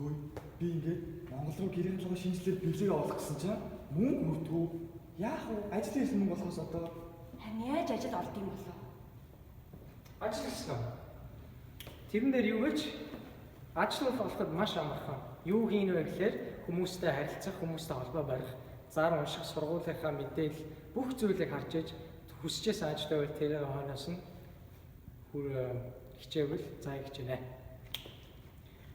Хөөе, би ингээд Монгол руу гэрийн руу шинжилгээ бэлэг олох гэсэн чинь мөнгө хүрдгүү. Яах вэ? Ажил хийх мөнгө болохоос одоо Харин яаж ажил олд юм болов? Ажил гэсэн. Тэрэн дээр юу гэж ажил бол олоход маш амархан. Юу хийн вэ гэхээр хүмүүстэй харилцах, хүмүүстэй холбоо барих, зар унших, сургуулийнхаа мэдээлэл бүх зүйлийг харж иж хүсчээс ажилтай байвал тэр хойноос нь хичээвэл заа хичээнэ.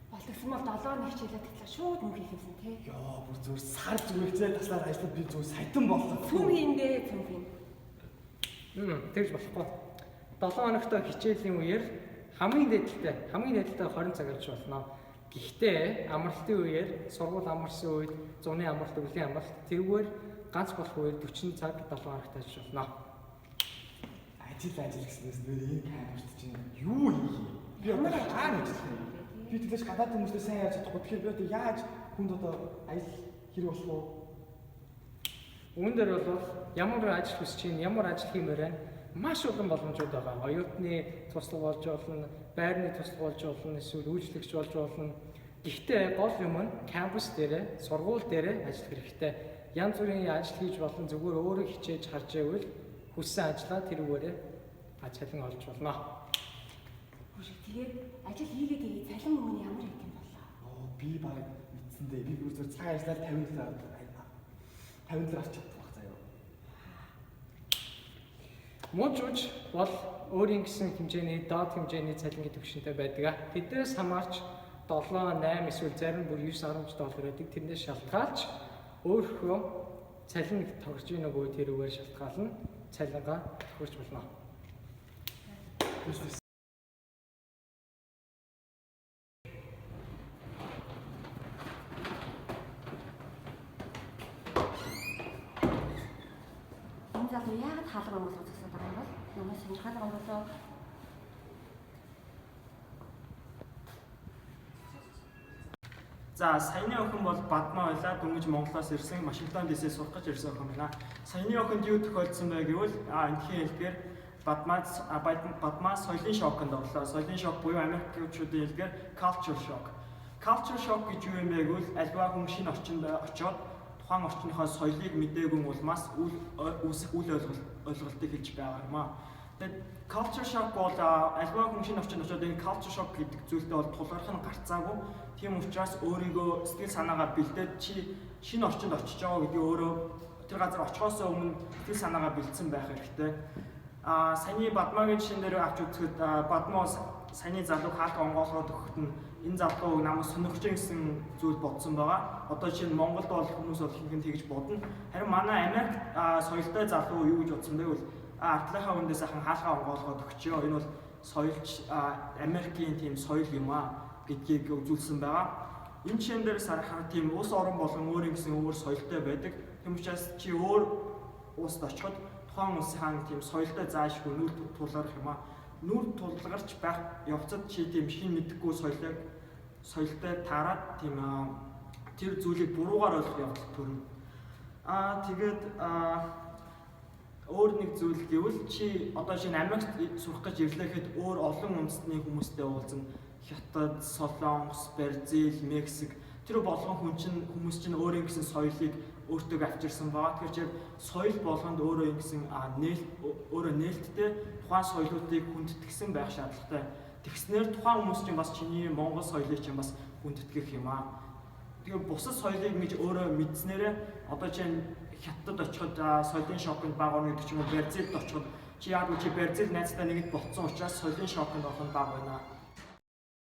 Болтгсон бол 7 хоног хичээлээ тэглээ шууд мөнгө хийх юмсан тий. Йоо, бүр зүгээр сар зүгээр хичээл таслаад ажиллаад би зүгээр сайтан боллоо. Цүм хийндээ цүм хийн. Тэгж болохгүй. 7 хоногтой хичээлийн үеэр хамгийн дээдэлтэй 20 цаг ажиллаж болно. Гэхдээ амралтын үеэр сургууль амарсан үед зуны амралт, өвлийн амралт тэрүүгээр ганц болох үеэр 40 цаг 7 хоногт ажиллаж болно. Ажил ажил гэснээс нэр энэ камерт чинь юу хийх юм? Би одоо хаана ажиллах юм? Би тэгээс гадаад хүмүүстэй сайн яаж чадахгүй. Тэгэхээр би одоо яаж хүнд одоо ажил хэрэг болох вэ? Үүн дээр бол ямар ажил хүсэж чинь, ямар ажил хиймээр байна? Маш олон боломжууд байгаа. Оюутны туслах болж болно, байрны туслах болж болно, эсвэл үйлчлэгч болж болно. Гэхдээ гол юм нь кампус дээрээ, сургууль дээрээ ажиллах хэрэгтэй. Янз бүрийн ажил хийж болно, зүгээр өөрөө хичээж харж байвал хүссэн ажлаа тэрүүгээрээ цалин олж болно. Хөшиг тэгээд ажил хийгээд хийгээд цалин мөнгө нь ямар хийх юм болоо? Оо, би баг мэдсэндээ би бүр зүгээр цаг ажиллаад 50 доллар 50 доллар авч чадах байх заяа. Мужууч бол өөрийн гэсэн хэмжээний доод хэмжээний цалингийн түвшинтэй байдаг. Тэднээс хамаарч 7, 8 эсвэл зарим бүр 9, 10 доллар байдаг. Тэрнээс шалтгаалж өөрийнхөө цалин тохирч ийн үгүй тэрүүгээр шалтгаална. Цалингаа тохирч болно. Энэ залуу яагаад хаалга онгойлгох зогсоод байгаа юм бол? Намайг сонирхол онгойлоо. За, саяны охин бол Бадмаа байлаа. Дөнгөж Монголоос ирсэн, Вашингтон DC-с сурах гэж ирсэн охин байна. Саяны охинд юу тохиолдсон бэ гэвэл энэхийн хэлдгээр Бадмаа соёлын шоконд орлоо. Соёлын шок буюу Америкчуудын хэлдгээр culture shock. Culture shock гэж юу юм бэ гэвэл альва хүн шинэ орчинд очиод тухайн орчныхоо соёлыг мдээгүй улмаас үүсэх үл ойлголтыг хэлж байгаа юм аа. Тэгээд culture shock бол альва хүн шинэ орчинд очиод энэ culture shock гэдэг зүйлтэй бол тулгарх нь гарцаагүй. Тийм учраас өөрийгөө сэтгэл санаагаа бэлдээд чи шинэ орчинд очиж байгаа гэдгийг өөрөө тэр газар очихоос өмнө сэтгэл санаагаа бэлдсэн байх хэрэгтэй. Саяны Бадмаагийн жишээн дээр авч үзэхэд Бадмаа саяны залууг хаалга онгоолгоод өгөхөд нь энэ залуу намайг сонирхож байгаа гэсэн зүйл бодсон байгаа. Одоо жишээ нь Монголд бол хүмүүс бол ихэнх нь тэгж бодно. Харин манай Америк соёлтой залуу юу гэж бодсон бэ гэвэл артлынхаа хүндээ сайхан хаалга онгоолгоод өгчөө. Энэ бол соёлч Америкийн тийм соёл юм аа гэдгийг үзүүлсэн байгаа. Энэ жишээн дээр сарахаар тийм улс орон болгон өөр ингэсэн өөр соёлтой байдаг. Тийм учраас чи өөр улсад очиход тухайн улсынхаа тийм соёлтой заашгүй нүүр тулгарх юм аа. Нүүр тулгарч байх явцад чи тийм шин мэдэхгүй соёлтой таарад тийм тэр зүйлийг буруугаар ойлгох явдал төрнө. Тэгээд өөр нэг зүйл гэвэл чи одоо шинэ Америкт сурах гэж ирлээхэд өөр олон үндэстний хүмүүстэй уулзна. Хятад, Солонгос, Бразил, Мексик тэр болгон хүн чинь хүмүүс чинь өөрийн гэсэн соёлыг өөртөө авчирсан байгаа. Тэгэхээр соёл болгонд өөрөө ингэсэн өөрөө нээлттэй тухайн соёлуудыг хүндэтгэсэн байх шаардлагатай. Тэгснээр тухайн хүмүүс чинь бас чиний Монгол соёлыг чинь бас хүндэтгэх юм аа. Тэгэхээр бусад соёлыг ингэж өөрөө мэдснээрээ одоо чинь Хятадд очиход соёлын шоконд бага орно гэдэг ч юм уу, Бразилд очиход чи яг үгүй чи Бразил найзтай нэгд болцсон учраас соёлын шоконд орох нь бага байна.